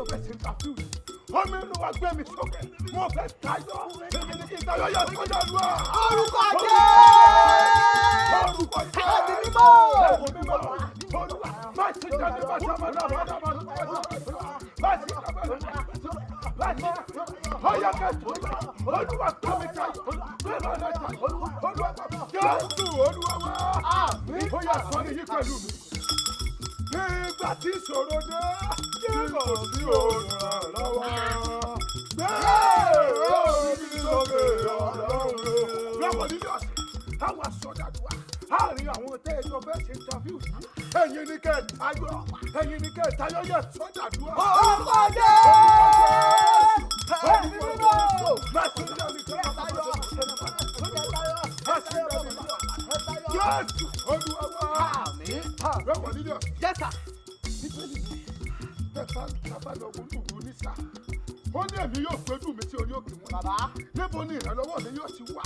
jọ fẹ́ ṣe interview yìí, omi inú wa gbé mi sókè, mo fẹ́ tayọ, èmi ní kí n tayọ yẹ sọ́jà lù á. Orúkọ Orúkọ Jésù. Ẹ̀mí mímọ́. Ẹ̀mí mímọ́. Olúwa, má ṣe jáde, má ṣe má má má má má ṣe má ṣe ọyọ kẹtù. Olúwa, gbé mi tayọ, gbé mi tayọ. Olúwa, Jésù Olúwa wá. Ó yá, sọ ní yí pẹ̀lú mi. Nígbà tí ìṣòro dé, tí kò sí olùrànlọ́wọ́, gbé orí mi sókè, Ọlọ́run. Lọ́wọ́ nílé ọ̀sẹ̀ táwa sọ̀dàdùà láàrin àwọn tẹ́ ẹjọ́ fẹ́ ṣe interview yìí, ẹ̀yin ní kẹ́ ẹ̀ tayọ, ẹ̀yin ní kẹ́ ẹ̀ tayọ yẹ sọ̀dàdùà. Orúkọ Jésù. Ẹ̀mí mímọ́. Má ṣe jẹ́ mi kẹ́ ẹ̀ tayọ. Má ṣe jẹ́ mi. Jésù Olúwa wá. Lọ́wọ́ nílé ọ̀sẹ̀. Yes, sir. Bíbélì ní tẹ́fà tábà lọ wọnú ìwé onísà. Ó ní èmi yóò gbójú mi sí orí òkè wọn. Bàbá. Níbo ni ìrànlọ́wọ́ mi yóò ti wá?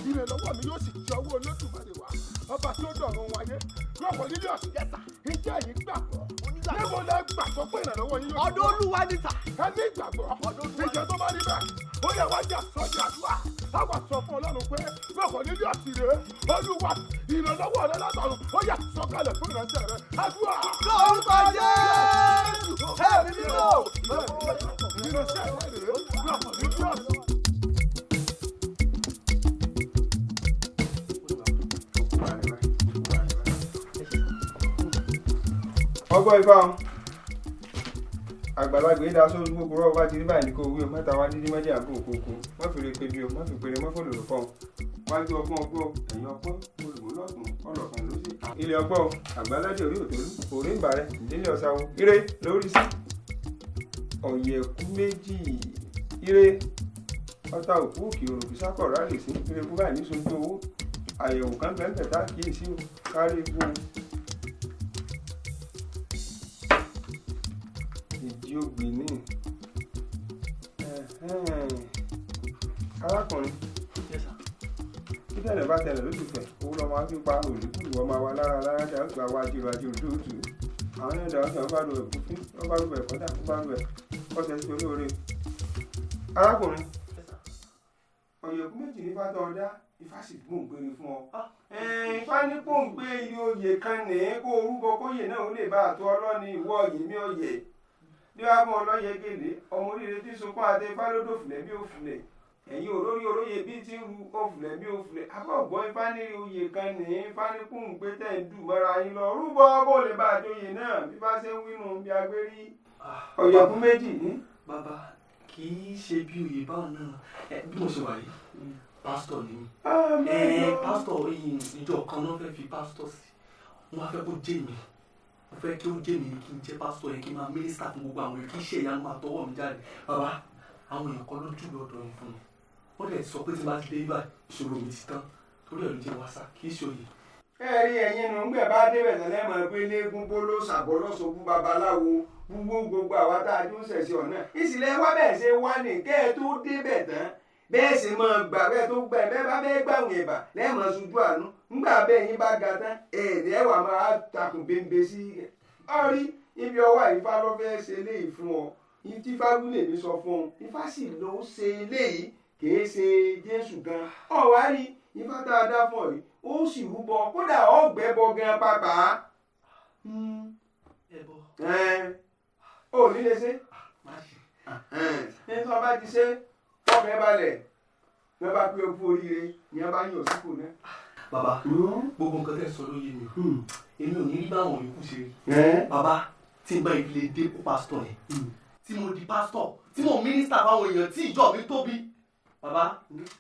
Ìrànlọ́wọ́ mi yóò sì ti ọwọ́ Olódùmarè wá, ọba tí ó dọ̀run wáyé. Lọ́wọ́ nílé ọ̀sẹ̀. Yes, sir. Ìjẹ́ yìí gbàgbọ́? Níbo lẹ gbàgbọ́ pé ìrànlọ́wọ́ yín yóò ti Ọ̀dọ̀ wá? Olúwa ni, sir. Ẹ ní ìgbàgbọ́. Ìjọ tó bá rí bẹ́ẹ̀, ó yẹ wá jà sọ́jà àdúrà. Táwa sọ fún Ọlọ́run pé lọ́kọ̀ nílé ọ̀sìn rẹ̀, Olúwa, ìrànlọ́wọ́ rẹ látọ̀run, ó yẹ sọ̀kalẹ̀ fún ìránṣẹ́ rẹ. Àdúrà. Lórúkọ Jésù. Ẹ̀mí mímọ́. Ìránṣẹ́ rẹ rèé, lọ́kọ̀ nílé ọ̀sìn. Ọgbọ́n ifá o, àgbàlagbà yìí daṣọ ojú gbogbo ọba ti rí báyìí ní kó wí o. Mẹ́ta wá dídí mẹ́jì àbò òkòkò wọ́n fi re pebi o, wọ́n fi pèrè mọ́fò lòlò fọ́ o. Wájú ọgbọ́n ọgbọ́n, ẹ̀yìn ọgbọ́n, olùmúlọ́gbọ̀n ọlọ́kan ló sì. Ilé ọgbọ́n o, àgbàládé orí òtólú òré ìbàrẹ̀ ìdílé ọ̀sáwo ire lórí sí ọ̀yẹ̀kú méjì ire ọta òkú òkè òròbí sákọ̀ rálì sí ire kú báyìí ní sojú owó àyẹ̀wò kan bẹ́ẹ̀ bẹ́ẹ̀ tá kíyèsí o kárí egbò ìdí ògbìn ní. Arákùnrin, bí tẹ̀lé bá tẹ̀lé lóṣù fẹ̀ owó lọ́mọ á fi pa òlùkù ọmọ wa lára lára dà ó gbà wá jìrò àjò dóòtú àwọn ẹ̀dá ọ̀sán ọba lu ẹ̀kú fún ọba lu ẹ̀kọ́ dà ọba lu ẹ̀ kọ́sẹ̀ sí olóore. Arákùnrin, ọ̀yẹ̀kú méjì ní fátọ̀ ọ̀dá, ifá sì gbóǹgbére fún ọ. Ifá ní pòǹgbé iye oyè kan ní kó orúkọ kóyè náà ó lè bá àtọ ọlọ́ni ìwọ yèmí ọ̀yẹ̀ bí wàá fún ọlọ́yẹ gèlè ọmọ oríire tí sunkún àti ifá lódò fìlẹ̀ bí òfìlẹ̀ ẹ̀yin olórí olóye bíi ti ru òfìlẹ̀ bí òfìlẹ̀ akọ̀gbọ́n ifá ní oyè kan ní ifá ní pòǹgbé tẹ̀ ń dù mọ́ra yín lọ rúbọ kó lè bá àjọyè náà bí bá ṣe ń wínú bí agbérí ọ̀yẹ̀kú méjì ní. Bàbá, kì í ṣe bí oyè báwọn náà. Bí mo ṣe wà yìí, pásítọ̀ ni mí. Pásítọ̀ ìjọ kan náà fẹ́ fi pásítọ̀ sí, wọ́n á fẹ́ kó jẹ́ mi. Mo fẹ́ kí ó jẹ́ mi, kí n jẹ́ pásítọ̀ yẹn, kí n máa mínísítà fún gbogbo àwọn èèyàn, kí iṣẹ́ ìyanu máa tọwọ́ mi jáde. Bàbá, àwọn èèyàn kan ló júwe ọ̀dọ̀ yẹn fún mi. Wọ́n dẹ̀ sọ pé tí n bá ti dé ibà, ìṣòro mi ti tán. Torí ẹ̀ ló jẹ́ wá sá, kì í ṣe oyè. Ẹ rí ẹ̀yin nù ńgbẹ̀ bá débẹ̀ tẹ́lẹ̀ mọ̀ pé léegun bó ló ṣàbọ̀ lọ́sọ̀gbù babaláwo gbogbo gbogbo àwa tá a jó ń ṣẹ̀ṣẹ̀ ọ̀nà ìsìlẹ̀ wá bẹ́ẹ̀ ṣe wá ní kẹ́ ẹ tó débẹ̀ tán bẹ́ẹ̀ ṣe máa gbà bẹ́ẹ̀ tó gbà bẹ́ẹ̀ bá bẹ́ẹ̀ gbàwìn ẹ̀bà lẹ́ẹ̀mọ̀ ṣojú àánú ńgbà bẹ́ẹ̀ yín bá ga tán ẹ̀ẹ́dẹ́ ẹ̀wà máa takùn bẹ́ńbẹ́ sí ọ̀rí ibi ọwọ́ àyífá ló fẹ́ ṣe léyìí fún ọ. Ìtí fáwílè mi sọ fún ọ, ifá sì ló ṣe léyìí, kìí ṣe Jésù gan ọ̀wá rí ifá tá a dá fún ọ yìí, ó sì rúbọ, kódà ọ̀gbẹ́bọ gan pàápàá. Ẹbọ? Ó ní lè ṣe ní tí wọ́n bá ti ṣe fọkàn balẹ̀ ní wọ́n bá pé okú oríire ní wọ́n bá yàn sípò náà. Bàbá, gbogbo nǹkan tẹ́ sọ ló yé mi o. Èmi ò ní rí báwọn yòókù ṣe rí. Bàbá, tí n bá ìdílé dépò pásítọ̀ yẹn, tí mo di pásítọ̀, tí mo mínísítà fáwọn èèyàn, tí ìjọ mi tóbi, bàbá,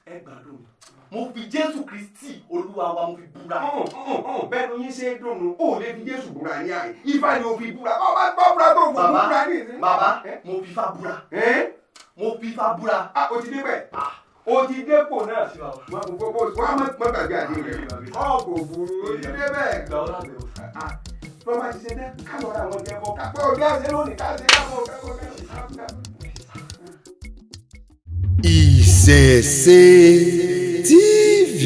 ẹ gbádùn mi. Mo fi Jésù Kristi Olúwa wa, mo fi búra. Bẹ́ẹ̀ ni yín ṣe é dùnnú, ó lè fi Jésù búra ní àyè. Ifá ni o fi búra, ọ bá gbọ́ búra tó fò búra ní ìsín. Bàbá, mo fi ifá búra, mo fi ifá búra. O ti débẹ̀, o ti dépò náà, wọ́n á mọ̀ gbàgbé àdé rẹ̀ ọ̀ kò burú, o ti débẹ̀. Bọ́n bá ti ṣe dẹ́ ká lọ́ra àwọn ọ̀gá ẹ̀bọ ká pé ọjọ́ àṣẹ lónìí ká ṣe káfọ́ káfọ́ káfọ́. Ìṣẹ̀ṣe TV.